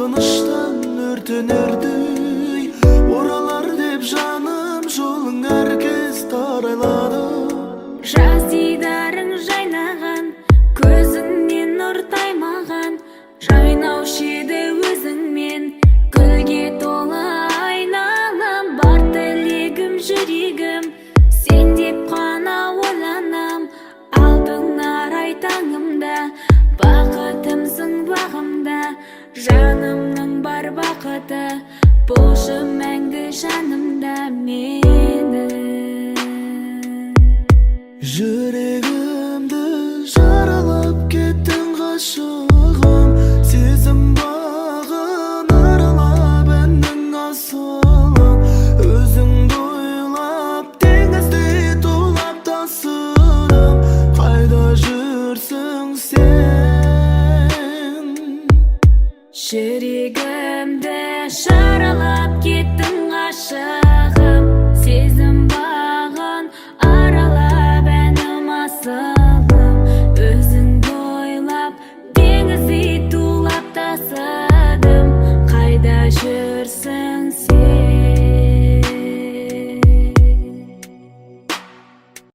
Сағыныштан өртенердей оралар деп жаным, жолың әркез тарайлады. Жаз дидарың жайнаған, көзіңнен нұр таймаған. Жайнаушы еді өзіңмен гүлге толы айналам. Бар тілегім, жүрегім сен деп қана ойланам. Алтын арай таңымда, бақытымсың бағымда. Жанымның бар бақыты, болшы мәңгі жанымда менің. Жүрегімді жаралап кеттің, ғашығым. Сезім бағын аралап, әннің асылын. Өзіңді ойлап, теңіздей тулап тасыдым. Қайда жүрсің сен? Жүрегімді жаралап кеттің.